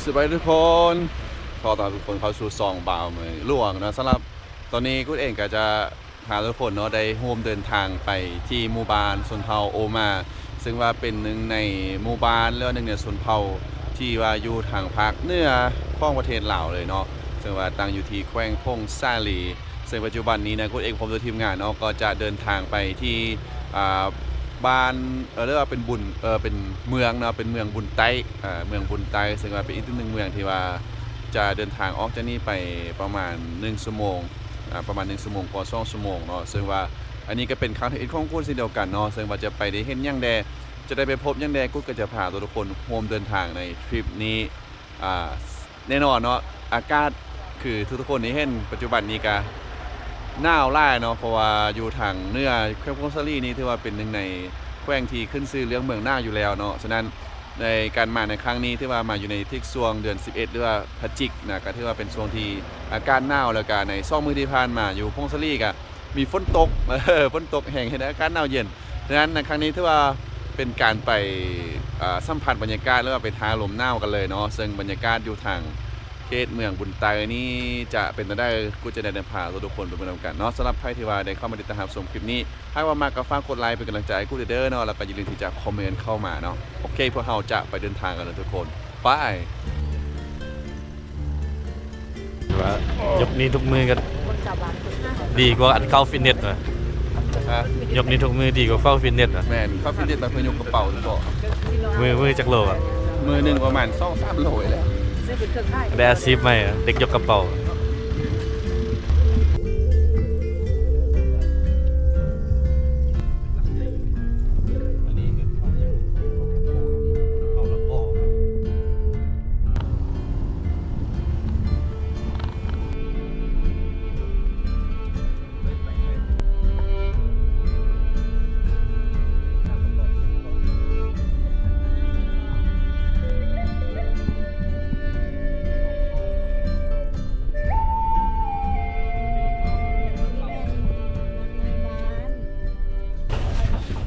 ສະບາຍດີທຸກຄົນ ຂໍຕ້ອນຮັບທຸກຄົນເຂົ້າສູ່ຊ່ອງບ່າວເມືອງຫຼວງເນາະ. ສຳລັບຕອນນີ້ກຸດເອງກໍຈະພາທຸກຄົນເນາະ ໄດ້ຮ່ວມເດີນທາງໄປທີ່ໝູ່ບ້ານຊົນເຜົ່າໂອມາ ເຊິ່ງວ່າເປັນໜຶ່ງໃນໝູ່ບ້ານ ຫຼືວ່າໜຶ່ງໃນຊົນເຜົ່າທີ່ວ່າຢູ່ທາງພາກເໜືອຂອງປະເທດລາວເລີຍເນາະ, ເຊິ່ງວ່າຕັ້ງຢູ່ທີ່ແຂວງຜົ້ງສາລີ. ເຊິ່ງປັດຈຸບັນນີ້ນະ ກຸດເອງພ້ອມດ້ວຍທີມງານເນາະ ກໍຈະເດີນທາງໄປທີ່ ອ່າ ບ້ານ ເອີ ເອີ້ນວ່າເປັນບຸນ ເອີ ເປັນເມືອງເນາະ ເປັນເມືອງບຸນໃຕ້ ເອີ ເມືອງບຸນໃຕ້ ເຊິ່ງວ່າເປັນອີກໜຶ່ງເມືອງທີ່ວ່າຈະເດີນທາງອອກຈາກນີ້ໄປປະມານໜຶ່ງຊົ່ວໂມງ ອ່າ ປະມານໜຶ່ງຊົ່ວໂມງກວ່າ ສອງຊົ່ວໂມງເນາະ. ເຊິ່ງວ່າອັນນີ້ກໍເປັນຄັ້ງທຳອິດຂອງກຸດເຊັ່ນດຽວກັນເນາະ, ເຊິ່ງວ່າຈະໄປໄດ້ເຫັນຫຍັງແດ່ ຈະໄດ້ໄປພົບຫຍັງແດ່ ກຸດກໍຈະພາທຸກໆຄົນຮ່ວມເດີນທາງໃນທຣິບນີ້. ອ່າ ແນ່ນອນເນາະ ອາກາດຄືທຸກໆຄົນທີ່ເຫັນປັດຈຸບັນນີ້ກະໜາວຫຼາຍເນາະ, ເພາະວ່າຢູ່ທາງເໜືອແຂວງຜົ້ງສາລີນີ້ ຖືວ່າເປັນໜຶ່ງໃນແຂວງທີ່ຂຶ້ນຊື່ເລື່ອງເມືອງໜາວຢູ່ແລ້ວເນາະ. ສະນັ້ນ ໃນການມາໃນຄັ້ງນີ້ ຖືວ່າມາຢູ່ໃນທິກຊ່ວງເດືອນສິບເອັດ ຫຼືວ່າພະຈິກນະ, ກະຖືວ່າເປັນຊ່ວງທີ່ອາກາດໜາວ. ແລ້ວກະໃນສອງມື້ທີ່ຜ່ານມາຢູ່ຜົ້ງສາລີກະ ມີຝົນຕົກ ເອີ ຝົນຕົກແຮງ ເຮັດໃຫ້ອາກາດໜາວເຢັນ. ສະນັ້ນໃນຄັ້ງນີ້ຖືວ່າເປັນການໄປ ເອີ ສຳຜັດບັນຍາກາດ ຫຼືວ່າໄປຖ່າຍລົມໜາວກັນເລີຍເນາະ. ເຊິ່ງບັນຍາກາດຢູ່ທາງເຂດເມືອງບຸນໃຕ້ນີ້ຈະເປັນແນວໃດ ກຸດຈະໄດ້ນຳພາທຸກໆຄົນໄປເບິ່ງນຳກັນເນາະ. ສຳລັບໃຜທີ່ວ່າໄດ້ເຂົ້າມາຕິດຕາມຮັບຊົມຄລິບນີ້ ຫາກວ່າມັກກໍຝາກກົດໄລເປັນກຳລັງໃຈໃຫ້ກຸດເດີເນາະ, ແລ້ວກໍຢ່າລືມທີ່ຈະຄອມເມັນເຂົ້າມາເນາະ. ໂອເຄ ພວກເຮົາຈະໄປເດີນທາງກັນເນາະທຸກຄົນ. ໄປ ວ່າຍົກນີ້ທຸກມື້ກໍດີກວ່າອັນເຂົ້າຟິດເນັດວ່າ. ຮະ? ຍົກນີ້ທຸກມື້ດີກວ່າເຂົ້າຟິດເນັດວ່າ. ແມ່ນ ເຂົ້າຟິດເນັດມາເພື່ອຍົກກະເປົາເນາະ. ມື້ ມື້ຈັກໂລອ່ະ? ມື້ໜຶ່ງປະມານສອງສາມໂລນີ້ແຫຼະ. ໄດ້ອາຊີບໃໝ່ ເດັກຍົກກະເປົາ.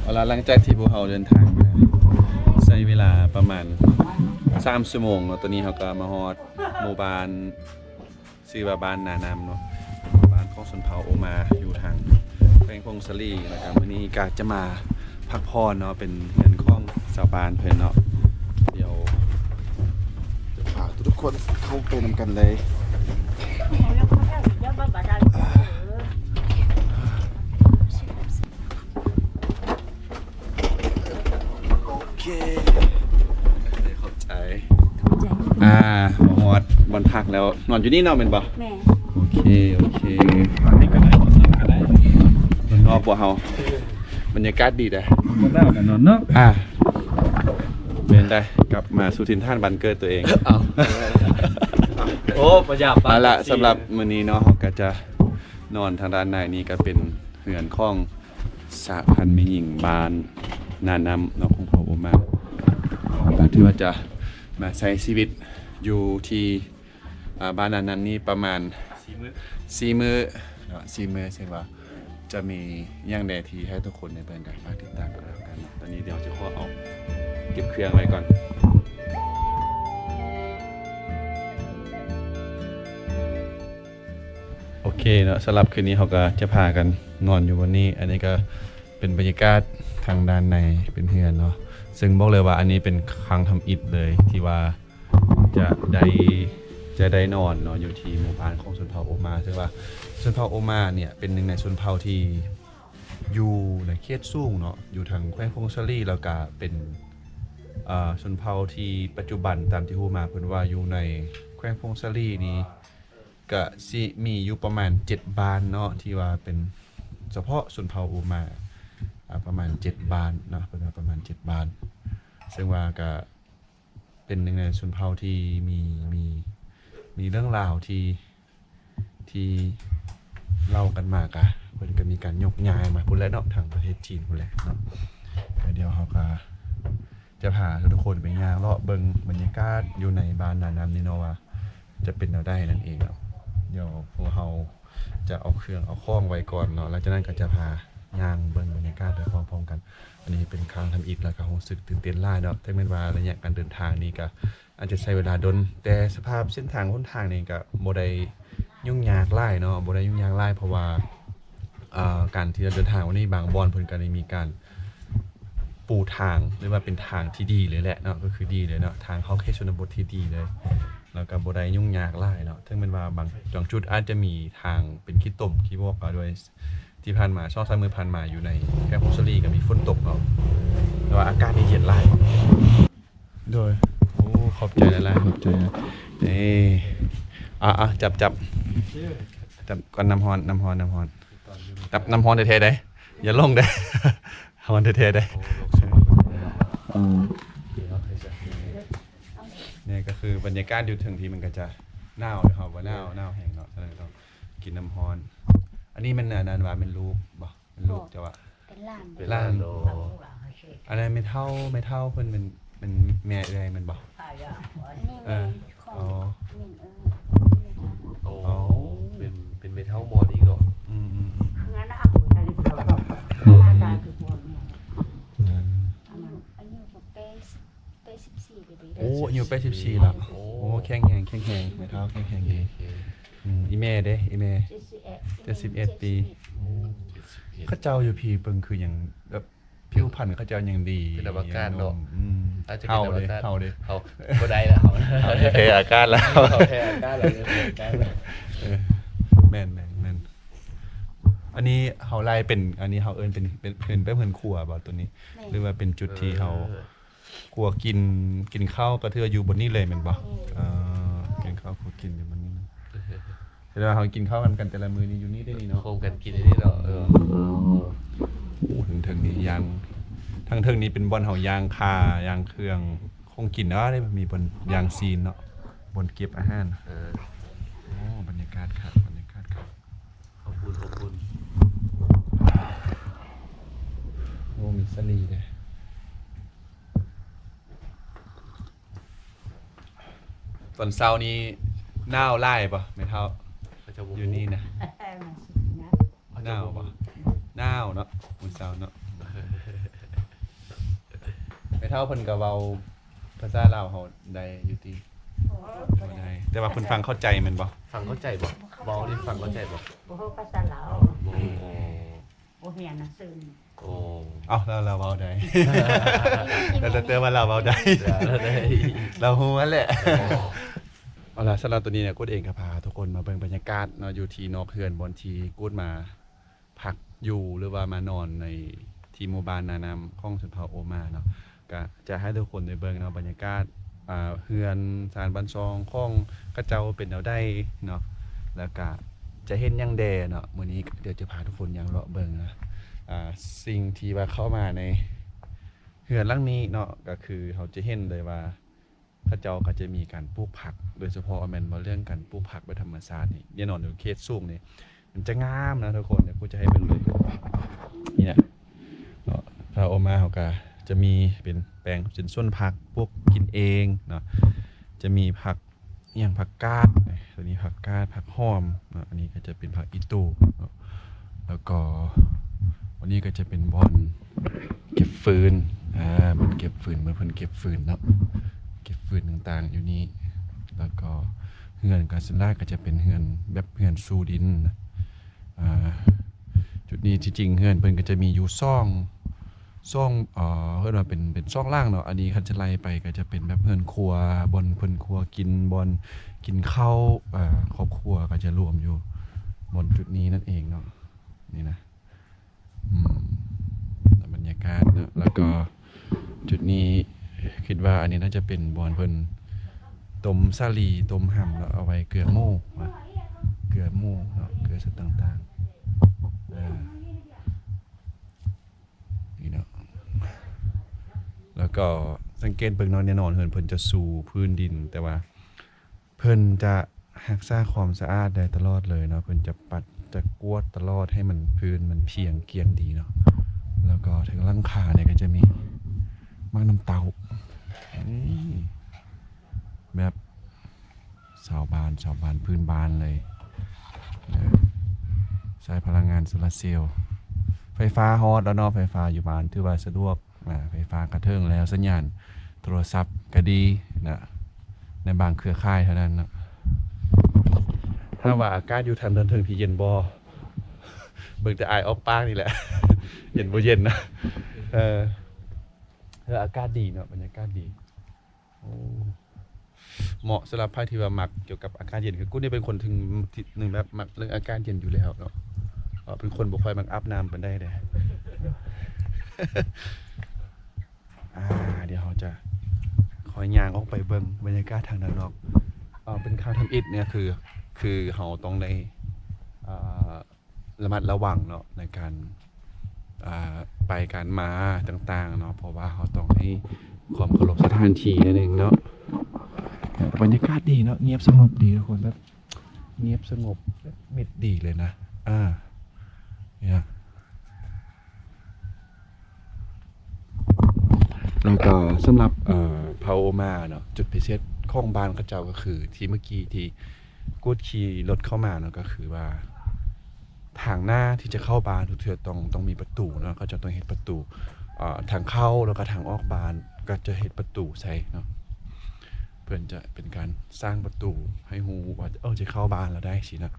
ເອົາລະ ຫຼັງຈາກທີ່ພວກເຮົາເດີນທາງມາ ໃຊ້ເວລາປະມານສາມຊົ່ວໂມງເນາະ, ຕອນນີ້ເຮົາກໍມາຮອດໝູ່ບ້ານ ຊື່ວ່າບ້ານນານຳເນາະ, ບ້ານຂອງຊົນເຜົ່າໂອມາ ຢູ່ທາງແຂວງຜົ້ງສາລີ. ແລ້ວກໍມື້ນີ້ກໍຈະມາພັກຜ່ອນເນາະ, ເປັນເຮືອນຂອງຊາວບ້ານເພິ່ນເນາະ. ດຽວຈະພາທຸກໆຄົນເຂົ້າໄປນຳກັນເລີຍ. ໂອເຄ ຂອບໃຈ. ຂອບໃຈ. ອ່າ ມາຮອດບ່ອນພັກແລ້ວ. ນອນຢູ່ນີ້ເນາະ ແມ່ນບໍ່? ແມ່ນ. ໂອເຄ ໂອເຄ. ນອນນີ້ກໍໄດ້ ນອນນີ້ກໍໄດ້. ນອນນອກພວກເຮົາ ບັນຍາກາດດີເດ້. ບໍ່ໜາວກໍນອນເນາະ. ອ່າ ແມ່ນໄດ໋ ກັບມາສູ່ຖິ່ນຖານບ້ານເກີດຕົວເອງ. ເອົາ ໂອ້ ບໍ່ຢາກ. ເອົາລະ ສຳລັບມື້ນີ້ເນາະ ເຮົາກໍຈະນອນທາງດ້ານໃນນີ້ ກໍເປັນເຮືອນຂອງ ສະພັນແມ່ຍິງບ້ານນານຳເນາະ ຂອງເຜົ່າໂອມາ. ກໍຖືວ່າຈະມາໃຊ້ຊີວິດຢູ່ທີ່ ອ່າ ບ້ານນານຳນີ້ປະມານສີ່ມື້ ສີ່ມື້ເນາະ ສີ່ມື້. ເຊິ່ງວ່າຈະມີຫຍັງແດ່ທີ່ໃຫ້ທຸກຄົນໄດ້ເບິ່ງກັນ ຝາກຕິດຕາມກັນແລ້ວກັນເນາະ. ຕອນນີ້ດຽວຈະຂໍເອົາເກັບເຄື່ອງໄວ້ກ່ອນ. ໂອເຄເນາະ ສຳລັບຄືນນີ້ເຮົາກໍຈະພາກັນນອນຢູ່ບ່ອນນີ້. ອັນນີ້ກໍເປັນບັນຍາກາດທາງດ້ານໃນເປັນເຮືອນເນາະ, ເຊິ່ງບອກເລີຍວ່າອັນນີ້ເປັນຄັ້ງທຳອິດເລີຍທີ່ວ່າຈະໄດ້ ຈະໄດ້ນອນເນາະ ຢູ່ທີ່ໝູ່ບ້ານຂອງຊົນເຜົ່າໂອມາ. ເຊິ່ງວ່າຊົນເຜົ່າໂອມາເນ່ຍເປັນໜຶ່ງໃນຊົນເຜົ່າທີ່ຢູ່ໃນເຂດສູງເນາະ ຢູ່ທາງແຂວງຜົ້ງສາລີ, ແລ້ວກະເປັນ ເອີ ຊົນເຜົ່າທີ່ປັດຈຸບັນຕາມທີ່ຮູ້ມາ ເພິ່ນວ່າຢູ່ໃນແຂວງຜົ້ງສາລີນີ້ ກະຊິມີຢູ່ປະມານເຈັດບ້ານເນາະ ທີ່ວ່າເປັນສະເພາະຊົນເຜົ່າໂອມາ ອາ ປະມານເຈັດບ້ານເນາະ ເພິ່ນວ່າປະມານເຈັດບ້ານ. ເຊິ່ງວ່າກະເປັນໜຶ່ງໃນຊົນເຜົ່າທີ່ມີ ມີ ມີເລື່ອງລາວທີ່ ທີ່ເລົ່າກັນມາ ກະເພິ່ນກະມີການຍົກຍ້າຍມາພຸ້ນແຫຼະເນາະ ທາງປະເທດຈີນພຸ້ນແຫຼະເນາະ. ແລ້ວດຽວເຮົາກະຈະພາທຸກໆຄົນໄປຍ່າງເລາະເບິ່ງບັນຍາກາດຢູ່ໃນບ້ານນານຳນີ້ເນາະ ວ່າ ຈະເປັນແນວໃດນັ້ນເອງເນາະ. ດຽວພວກເຮົາຈະເອົາເຄື່ອງເອົາຂອງໄວ້ກ່ອນເນາະ, ຫຼັງຈາກນັ້ນກໍຈະພາ ຍ່າງເບິ່ງບັນຍາກາດໄປພ້ອມໆກັນ. ອັນນີ້ເປັນຄັ້ງທຳອິດ ແລ້ວກໍຮູ້ສຶກຕື່ນເຕັ້ນຫຼາຍເນາະ. ເຖິງແມ່ນວ່າໄລຍະການເດີນທາງນີ້ກໍອາດຈະໃຊ້ເວລາດົນ, ແຕ່ສະພາບເສັ້ນທາງຫົນທາງນີ້ກໍບໍ່ໄດ້ຫຍຸ້ງຍາກຫຼາຍເນາະ, ບໍ່ໄດ້ຫຍຸ້ງຍາກຫຼາຍ ເພາະວ່າ ເອີ ການທີ່ເຮົາເດີນທາງວັນນີ້ ບາງບ່ອນເພິ່ນກໍໄດ້ມີການປູທາງ ຫຼືວ່າເປັນທາງທີ່ດີເລີຍແຫຼະເນາະ, ກໍຄືດີເລີຍເນາະ, ທາງເຂົ້າເຂດຊົນນະບົດທີ່ດີເລີຍ, ແລ້ວກໍບໍ່ໄດ້ຫຍຸ້ງຍາກຫຼາຍເນາະ. ເຖິງແມ່ນວ່າບາງ ບາງຈຸດອາດຈະມີທາງເປັນຂີ້ຕົມຂີ້ບອກກໍດ້ວຍ, ທີ່ຜ່ານມາ ສອງສາມມື້ຜ່ານມາຢູ່ໃນແຂວງຜົ້ງສາລີກໍມີຝົນຕົກເນາະ, ແຕ່ວ່າອາກາດນີ້ເຢັນຫຼາຍ. ໂດຍ ໂອ້ ຂອບໃຈຫຼາຍໆ ຂອບໃຈ. ເອີ ອ່າໆ ຈັບ ຈັບ ຈັບກ່ອນ. ນ້ຳຮ້ອນ ນ້ຳຮ້ອນ ນ້ຳຮ້ອນ ນ້ຳຮ້ອນແທ້ໆເດ້, ຢ່າລົງເດ້. ຮ້ອນແທ້ໆເດ້. ອືມ ນີ້ກໍຄືບັນຍາກາດຢູ່ເທິງພີ້ ມັນກໍຈະໜາວເນາະ, ເຮົາບໍ່ໜາວ ໜາວແຮງເນາະ, ສະນັ້ນຕ້ອງກິນນ້ຳຮ້ອນ. ອັນນີ້ແມ່ນ ອັນນັ້ນວ່າແມ່ນລູກບໍ່? ເປັນລູກເຈົ້າຫວາ? ເປັນຫຼານ ເປັນຫຼານ. ເປັນຫຼານ ໂອ້ ອັນນັ້ນແມ່ເຖົ້າ ແມ່ເຖົ້າເພິ່ນແມ່ນ ແມ່ນແມ່ເອື້ອຍແມ່ນບໍ່? ອັນນີ້ ເອີ ແມ່ຂອງ ອໍ ແມ່ນ ເອີ ແມ່ເຖົ້າ. ໂອ້ ອໍ ເປັນ ເປັນແມ່ເຖົ້າມອນອີກເນາະ. ອືມໆໆ ເຮືອນນະ ໜ້າຕາຄືພວກນີ້. ອືມ ອັນນັ້ນອາຍຸກໍແປດ ແປດສິບສີ່ປີເດ້. ໂອ້ ອາຍຸແປດສິບສີ່ລະ. ໂອ້ ໂອ້ ແຂງແຮງ ແຂງແຮງ ແມ່ເຖົ້າແຂງແຮງດີ. ໂອເຄ ອືມ ອີແມ່ເດ້ ອີແມ່? ເຈັດສິບເອັດ ເຈັດສິບເອັດປີ. ໂອ້ ເຈັດສິບເອັດ. ເຂົາເຈົ້າຢູ່ພີ້ເບິ່ງຄືຍັງແບບ ຜິວພັນເຂົາເຈົ້າຍັງດີ ເປັນອະວະກາດເນາະ. ອືມ ອາດຈະເປັນອະວະກາດ. ເຮົາເດ້ ເຮົາເດ້ ເຮົາບໍ່ໄດ້ລະ ເຮົາ ເຮົາແພ້ອາກາດລະ ເຮົາແພ້ອາກາດລະ ເລີ່ມແພ້ອາກາດລະ. ເອີ ແມ່ນໆໆ. ອັນນີ້ເຮົາໄລ່ເປັນ ອັນນີ້ເຮົາເອີ້ນເປັນ ເປັນ ເປັນແບບເຮືອນຄົວບໍ່ໂຕນີ້? ແມ່ນ ຫຼືວ່າເປັນຈຸດທີ່ເຮົາ ເອີ ຄົວກິນ ກິນເຂົ້າກໍຖືວ່າຢູ່ບ່ອນນີ້ເລີຍແມ່ນບໍ່? ແມ່ນ ເອີ ກິນເຂົ້າຄົວກິນຢູ່ບ່ອນນີ້ເນາະ. ແຕ່ວ່າເຮົາກິນເຂົ້ານຳກັນແຕ່ລະມື້ນີ້ຢູ່ນີ້ເດ້ນີ້ເນາະ, ໂຮມກັນກິນຢູ່ນີ້ເນາະ. ເອີ ໂອ້ ເທິງໆນີ້ຍ່າງ ທາງເທິງນີ້ເປັນບ່ອນເຮົາຍ່າງຂ້າ ຍ່າງເຄື່ອງ ຂອງກິນເນາະ, ມີບ່ອນຍ່າງຊີ້ນເນາະ, ບ່ອນເກັບອາຫານ. ເອີ ໂອ້ ບັນຍາກາດຄັກ ບັນຍາກາດຄັກ. ອອບອຸ່ນ ອອບອຸ່ນ. ໂອ້ ມີສາລີເດ້. ຕອນເຊົ້ານີ້ໜາວຫຼາຍບໍ່ແມ່ເຖົ້າ? ເຂົາເຈົ້າບໍ່ຮູ້ ຢູ່ນີ້ນະ. ໜາວບໍ່? ໜາວເນາະ ມື້ເຊົ້າເນາະ. ແມ່ເຖົ້າເພິ່ນກໍເວົ້າພາສາລາວເຮົາໄດ້ຢູ່ຕິ? ບໍ່ ບໍ່ໄດ້. ແຕ່ວ່າເພິ່ນຟັງເຂົ້າໃຈແມ່ນບໍ່? ຟັງເຂົ້າໃຈບໍ່? ເວົ້ານີ້ຟັງເຂົ້າໃຈບໍ່? ບໍ່ຮູ້ພາສາລາວ. ບໍ່ ບໍ່ຮຽນໜັງສື. ໂອ້ ເອົ້າ ລາວ ລາວເວົ້າໄດ້. ແຕ່ ແຕ່ວ່າລາວເວົ້າໄດ້ ລາວໄດ້ ລາວຮູ້ຫັ້ນແຫຼະ. ເອົາລະ ສຳລັບຕອນນີ້ເນຍ ກູດເອງກໍພາທຸກຄົນມາເບິ່ງບັນຍາກາດເນາະ ຢູ່ທີ່ນອກເຮືອນ ບ່ອນທີ່ກູດມາພັກຢູ່ ຫຼືວ່າມານອນໃນທີ່ໝູ່ບ້ານນານ້ຳຂອງຊົນເຜົ່າໂອມາເນາະ. ກະຈະໃຫ້ທຸກຄົນໄດ້ເບິ່ງເນາະ ບັນຍາກາດ ອ່າ ເຮືອນຊານບ້ານຊ່ອງຂອງເຂົາເຈົ້າເປັນແນວໃດເນາະ ແລ້ວກະຈະເຫັນຫຍັງແດ່ເນາະ. ມື້ນີ້ດຽວຈະພາທຸກຄົນຍ່າງເລາະເບິ່ງນະ ອ່າ ສິ່ງທີ່ວ່າເຂົ້າມາໃນເຮືອນຫຼັງນີ້ເນາະ ກະຄືເຮົາຈະເຫັນເລີຍວ່າ ເຂົາເຈົ້າກໍຈະມີການປູກຜັກ ໂດຍສະເພາະແມ່ນວ່າເລື່ອງການປູກຜັກແບບທຳມະຊາດນີ້ ແນ່ນອນຢູ່ເຂດສູງນີ້ ມັນຈະງາມນະທຸກຄົນ. ດຽວກູຈະໃຫ້ເບິ່ງເລີຍ ນີ້ນະ ເນາະ ຖ້າອອກມາເຮົາກໍຈະມີເປັນແປງ ເປັນສວນຜັກ ປູກກິນເອງເນາະ. ຈະມີຜັກ ອີ່ຫຍັງ ຜັກກາດ ໂຕນີ້ຜັກກາດ ຜັກຫອມເນາະ. ອັນນີ້ກໍຈະເປັນຜັກອີ່ຕູເນາະ. ແລ້ວກໍອັນນີ້ກໍຈະເປັນບ່ອນເກັບຟືນ ອ່າ ບ່ອນເກັບຟືນ ເມື່ອເພິ່ນເກັບຟືນເນາະ ເກັບຟືນຕ່າງໆຢູ່ນີ້. ແລ້ວກໍເຮືອນກໍສ່ວນຫຼາຍກໍຈະເປັນເຮືອນແບບເຮືອນສູ່ດິນນະ. ອ່າ ຈຸດນີ້ທີ່ຈິງເຮືອນເພິ່ນກໍຈະມີຢູ່ສອງ ສອງ ເອີ ເອີ້ນວ່າເປັນ ເປັນສອງຫຼັງເນາະ. ອັນນີ້ຄັນຈະໄລ່ໄປກໍຈະເປັນແບບເຮືອນຄົວ ບ່ອນເພິ່ນຄົວກິນ ບ່ອນກິນເຂົ້າ ເອີ ຄອບຄົວກໍຈະລວມຢູ່ບ່ອນຈຸດນີ້ນັ້ນເອງເນາະ. ນີ້ນະ ອືມ ບັນຍາກາດເນາະ. ແລ້ວກໍຈຸດນີ້ຄິດວ່າອັນນີ້ໜ້າຈະເປັນບ່ອນເພິ່ນຕົ້ມສາລີ ຕົ້ມຫຳ ແລ້ວເອົາໄວ້ເກືອໝູເນາະ ເກືອໝູເນາະ ເກືອສັດຕ່າງໆ ເອີ ນີ້ເນາະ. ແລ້ວກໍສັງເກດເບິ່ງເນາະ ແນ່ນອນເຮືອນເພິ່ນຈະສູ່ພື້ນດິນ ແຕ່ວ່າເພິ່ນຈະຮັກສາຄວາມສະອາດໄດ້ຕະຫຼອດເລີຍເນາະ. ເພິ່ນຈະປັດ ຈະກວາດຕະຫຼອດໃຫ້ມັນ ພື້ນມັນພຽງກ້ຽງດີເນາະ. ແລ້ວກໍເທິງຫຼັງຄານີ້ກໍຈະມີໝາກນ້ຳເຕົ້າ ນີ້ ແບບ ຊາວບ້ານ ຊາວບ້ານພື້ນບ້ານເລີຍ ເອີ ໃຊ້ພະລັງງານໂຊລາເຊວ ໄຟຟ້າຮອດແລ້ວເນາະ, ໄຟຟ້າຢູ່ບ້ານຖືວ່າສະດວກ, ອາ ໄຟຟ້າກະເຖິງແລ້ວ, ສັນຍານໂທລະສັບກະດີນະ, ໃນບາງເຄືອຂ່າຍເທົ່ານັ້ນເນາະ. ຖາມວ່າອາກາດຢູ່ທາງເທິງທີ່ເຢັນບໍ່? ເບິ່ງແຕ່ອາຍອອກປາກນີ້ແຫຼະ ເຢັນບໍ່ເຢັນນະ. ເອີ ເອີ ອາກາດດີເນາະ, ບັນຍາກາດດີ. ໂອ້ ເໝາະສຳລັບໃຜທີ່ວ່າມັກກ່ຽວກັບອາກາດເຢັນ. ຄືກູນີ້ເປັນຄົນທີ່ ທີ່ໜຶ່ງແບບມັກເລື່ອງອາກາດເຢັນຢູ່ແລ້ວເນາະ, ເອີ ເປັນຄົນບໍ່ຄ່ອຍມັກອາບນ້ຳປານໃດເດ້. ອາ ດຽວເຮົາຈະຄ່ອຍຍ່າງອອກໄປເບິ່ງບັນຍາກາດທາງດ້ານນອກ. ເອີ ເປັນຄັ້ງທຳອິດເນຍ ຄື ຄືເຮົາຕ້ອງໄດ້ ອ່າ ລະມັດລະວັງເນາະ ໃນການ ອ່າ ໄປການມາຕ່າງໆເນາະ, ເພາະວ່າເຮົາຕ້ອງໃຫ້ຄວາມເຄົາລົບສະຖານທີ່ໜ້ອຍໜຶ່ງເນາະ. ບັນຍາກາດດີເນາະ, ງຽບສະຫງົບດີທຸກຄົນ, ແບບງຽບສະຫງົບ ແບບມິດດີເລີຍນະ. ອາ ນີ້ນະ. ແລ້ວກໍສຳລັບ ເອີ ເຜົ່າໂອມາເນາະ, ຈຸດພິເສດຂອງບ້ານເຂົາເຈົ້າກໍຄື ທີ່ເມື່ອກີ້ທີ່ກູດຂີ່ລົດເຂົ້າມາເນາະ, ກໍຄືວ່າທາງໜ້າທີ່ຈະເຂົ້າບ້ານທຸກເທື່ອຕ້ອງ ຕ້ອງມີປະຕູເນາະ, ເຂົາເຈົ້າຕ້ອງເຮັດປະຕູ ເອີ ທາງເຂົ້າ ແລ້ວກໍທາງອອກບ້ານກໍຈະເຮັດປະຕູໃສ່ເນາະ. ເພິ່ນຈະເປັນການສ້າງປະຕູໃຫ້ຮູ້ວ່າ ເອີ ຈະເຂົ້າບ້ານແລ້ວໄດ້ຊີ້ນະ,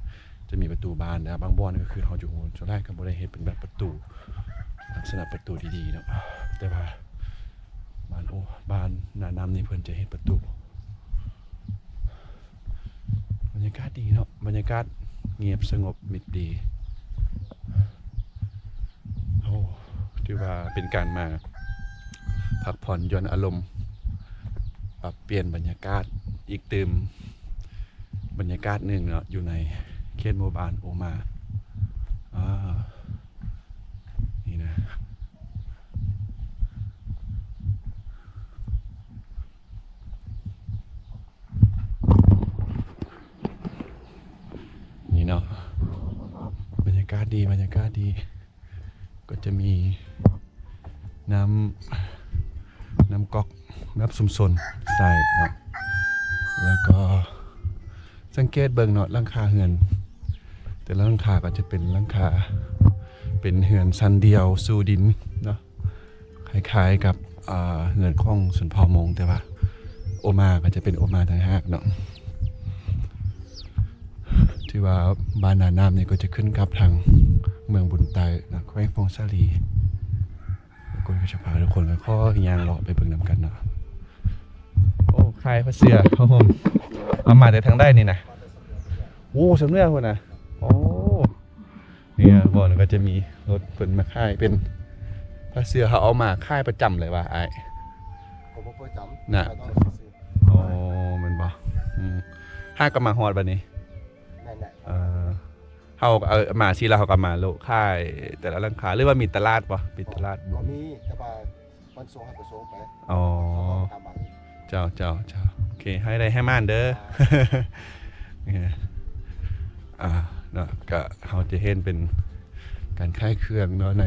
ຈະມີປະຕູບ້ານ. ແຕ່ບາງບ່ອນກໍຄືເຮົາຈະຮູ້ ສ່ວນຫຼາຍກໍບໍ່ໄດ້ເຮັດເປັນແບບປະຕູ ລັກສະນະປະຕູດີໆເນາະ, ແຕ່ວ່າບ້ານ ໂອ້ ບ້ານນານ້ຳນີ້ເພິ່ນຈະເຮັດປະຕູ. ບັນຍາກາດດີເນາະ, ບັນຍາກາດງຽບສະຫງົບມິດດີ. ໂອ້ ຖືວ່າເປັນການມາພັກຜ່ອນຢ່ອນອາລົມ, ປັບປ່ຽນບັນຍາກາດອີກຕື່ມບັນຍາກາດໜຶ່ງເນາະ, ຢູ່ໃນເຂດໝູ່ບ້ານໂອມາ. ອາ ນີ້ນະ. ນີ້ເນາະ, ບັນຍາກາດດີ, ບັນຍາກາດດີ. ກໍຈະມີນ້ຳ ນ້ຳກອກແບບຊຸມຊົນໃສ່ເນາະ, ແລ້ວກໍສັງເກດເບິ່ງເນາະ, ຫຼັງຄາເຮືອນແຕ່ລະຫຼັງຄາກໍຈະເປັນຫຼັງຄາ ເປັນເຮືອນຊັ້ນດຽວສູ່ດິນເນາະ. ຄ້າຍໆກັບ ອ່າ ເຮືອນຂອງຊົນເຜົ່າມົ້ງ, ແຕ່ວ່າໂອມາກໍຈະເປັນໂອມາຕ່າງຫາກເນາະ. ຖືວ່າບ້ານນານ້ຳນີ້ກໍຈະຂຶ້ນກັບທາງເມືອງບຸນໃຕ້ນະ, ແຂວງຜົ້ງສາລີ. ກໍຈະພາທຸກຄົນຄ່ອຍຍ່າງເລາະໄປເບິ່ງນຳກັນເນາະ. ໂອ້ ຂາຍຜ້າເສື້ອ ຜ້າຫົ່ມ. ເອົາມາແຕ່ທາງໃດນີ້ນະ? ໂອ້ ຊຳເໜືອພຸ້ນນະ. ໂອ້ ນີ້ບ່ອນກໍຈະມີລົດເພິ່ນມາຂາຍເປັນຜ້າເສື້ອ. ເຮົາເອົາມາຂາຍປະຈຳເລີຍວ່າອ້າຍ? ກໍບໍ່ປະຈຳນະ. ຂາຍຕອນຊື້. ອໍ ແມ່ນບໍ່? ອືມ. ຫາກໍມາຮອດບັດນີ້? ແມ່ນແຫຼະ. ເອີ ເຮົາ ເອີ ມາຊີ້ແລ້ວເຮົາກໍມາໂລະຂາຍແຕ່ລະຫຼັງຄາ ຫຼືວ່າມີຕະຫຼາດບໍ່? ມີຕະຫຼາດບໍ່? ກໍມີ ແຕ່ວ່າ ມັນສົ່ງໃຫ້ກໍສົ່ງໄປ. ອໍ ຕາມບ້ານ. ເຈົ້າ ເຈົ້າ ເຈົ້າ. ໂອເຄ ໃຫ້ໄດ້ໃຫ້ໝານເດີ. ອ່າ ເນາະ ກະເຮົາຈະເຫັນເປັນການຂາຍເຄື່ອງເນາະ ໃນ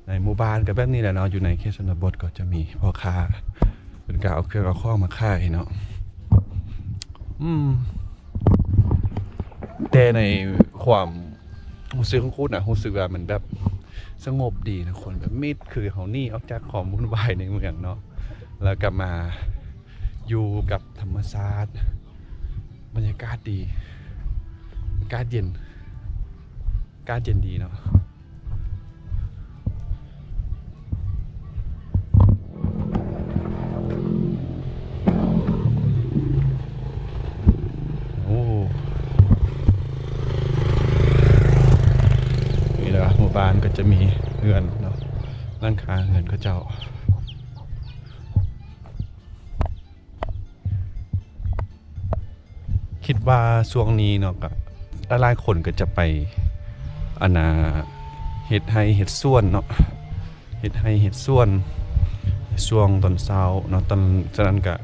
ໃນໝູ່ບ້ານກໍແບບນີ້ແຫຼະເນາະ. ຢູ່ໃນເຂດຊົນນະບົດກໍຈະມີພໍ່ຄ້າເພິ່ນກໍເອົາເຄື່ອງເອົາຂອງມາຂາຍເນາະ. ອືມ. ແຕ່ໃນຄວາມຮູ້ສຶກຂອງຄຸນນະ ຮູ້ສຶກວ່າມັນແບບສະຫງົບດີນະ ຄົນແບບມິດ ຄືເຮົາໜີອອກຈາກຄວາມວຸ່ນວາຍໃນເມືອງເນາະ ແລ້ວກໍມາຢູ່ກັບທຳມະຊາດ ບັນຍາກາດດີ ອາກາດເຢັນ ອາກາດເຢັນດີເນາະ. ໂອ້ ນີ້ລະ ໝູ່ບ້ານກໍຈະມີເຮືອນເນາະ ຫຼັງຄາເຮືອນເຂົາເຈົ້າ. ຄິດວ່າຊ່ວງນີ້ເນາະ ກະຫຼາຍໆຄົນກໍຈະໄປ ອັນນ່າ ເຮັດໄຮ່ເຮັດສວນເນາະ ເຮັດໄຮ່ເຮັດສວນ ໃນຊ່ວງຕອນເຊົ້າເນາະ. ຕອນ ສະນັ້ນກະ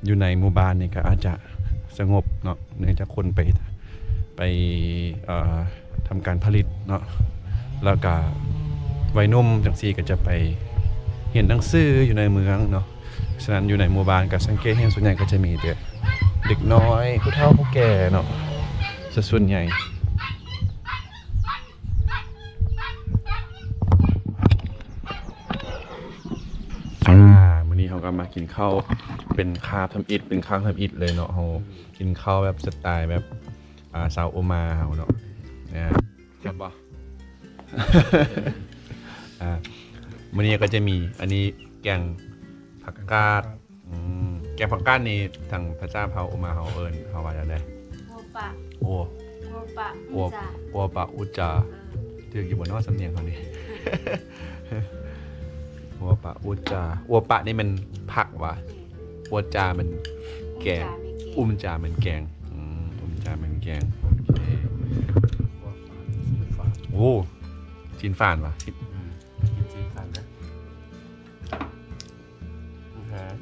ຢູ່ໃນໝູ່ບ້ານນີ້ກະອາດຈະສະຫງົບເນາະ ເນື່ອງຈາກຄົນໄປ ໄປ ເອີ ທຳການຜະລິດເນາະ ແລ້ວກະໄວໜຸ່ມຈັ່ງຊີ້ກໍຈະໄປຮຽນໜັງສືຢູ່ໃນເມືອງເນາະ. ສະນັ້ນຢູ່ໃນໝູ່ບ້ານກໍສັງເກດເຫັນສ່ວນໃຫຍ່ກໍຈະມີແຕ່ເດັກນ້ອຍ ຜູ້ເຖົ້າຜູ້ແກ່ເນາະ ຊະສ່ວນໃຫຍ່. ກໍມາກິນເຂົ້າເປັນຄາບທຳອິດ ເປັນຄາບທຳອິດເລີຍເນາະ. ເຮົາກິນເຂົ້າແບບສະໄຕແບບ ອ່າ ຊາວໂອມາເຮົາເນາະ. ແຊບບໍ່? ອ່າ ມື້ນີ້ກໍຈະມີ ອັນນີ້ແກງຜັກກາດ. ອືມ ແກງຜັກກາດນີ້ ທາງພາສາເຜົ່າໂອມາເຮົາເອີ້ນ ເຮົາວ່າຈັ່ງໃດ? ໂອປະ ໂອ ໂອປະ ໂອ ອຸຈາ ໂອປະອຸຈາ. ເອີ ຖືກຢູ່ບໍ່ເນາະ ສຳນຽງເຮົານີ້? ໂອປະອຸຈາ ໂອປະນີ້ແມ່ນຜັກຫວາ? ແມ່ນ. ອຸຈາແມ່ນແກງ ອຸຈາແມ່ນແກງ ອຸຈາແມ່ນແກງ. ອືມ ອຸຈາແມ່ນແກງ. ໂອເຄ ໂອ້ ຊີ້ນຟານຫວາ? ຊີ້ນ ອືມ ຊີ້ນຟານນະ. ແພງ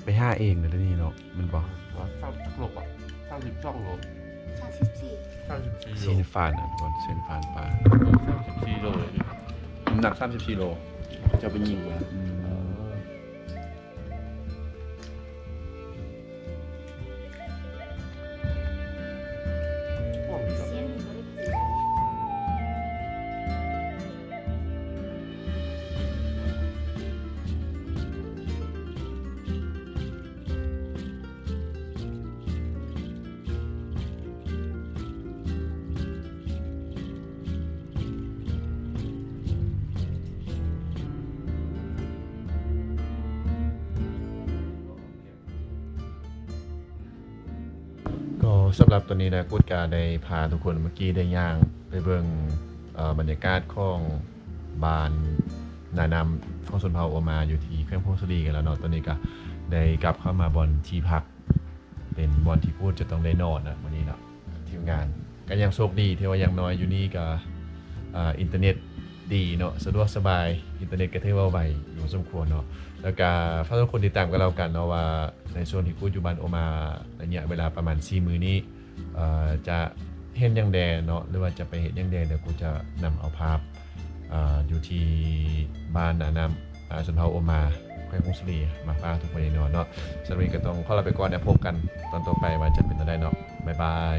ໄປຫາເອງເດ້ນີ້ເນາະ ແມ່ນບໍ່? ວ່າຊາວໂລກະ ຊາວສິບສອງໂລ ຊາວສິບສີ່ ຊາວສິບສີ່ໂລ. ຊີ້ນຟານນະທຸກຄົນ ຊີ້ນຟານປາ ຊາວສິບສີ່ໂລເລີຍ ນ້ຳໜັກສາມສິບສີ່ໂລ. ເຈົ້າໄປຍິງມາ ອືມ ເອີ ກໍສຳລັບຕອນນີ້ນະ ກຸດກະໄດ້ພາທຸກຄົນ ເມື່ອກີ້ໄດ້ຍ່າງໄປເບິ່ງ ເອີ ບັນຍາກາດຂອງບ້ານນານ້ຳ ຂອງຊົນເຜົ່າໂອມາ ຢູ່ທີ່ແຂວງຜົ້ງສາລີກັນແລ້ວເນາະ. ຕອນນີ້ກະໄດ້ກັບເຂົ້າມາບ່ອນທີ່ພັກ ເປັນບ່ອນທີ່ກູດຈະຕ້ອງໄດ້ນອນນະມື້ນີ້ເນາະ. ທີມງານກໍຍັງໂຊກດີທີ່ວ່າຢ່າງໜ້ອຍຢູ່ນີ້ກໍ ອ່າ ອິນເຕີເນັດດີເນາະ ສະດວກສະບາຍ ອິນເຕີເນັດກໍຖືວ່າໄວຢູ່ພໍສົມຄວນເນາະ. ແລ້ວກໍຝາກທຸກຄົນຕິດຕາມກັນແລ້ວກັນເນາະ ວ່າໃນຊ່ວງທີ່ກູດຢູ່ບ້ານໂອມາ ໄລຍະເວລາປະມານສີ່ມື້ນີ້ ເອີ ຈະເຮັດຫຍັງແດ່ເນາະ ຫຼືວ່າຈະໄປເຮັດຫຍັງແດ່ ດຽວກູດຈະນຳເອົາພາບ ອ່າ ຢູ່ທີ່ບ້ານນານ້ຳ ອ່າ ຊົນເຜົ່າໂອມາ ແຂວງຜົ້ງສາລີ ມາຝາກທຸກຄົນແນ່ນອນເນາະ. ສຳລັບມື້ນີ້ກໍຕ້ອງຂໍລາໄປກ່ອນ ແລ້ວພົບກັນຕອນຕໍ່ໄປວ່າຈະເປັນແນວໃດເນາະ. ບາຍບາຍ.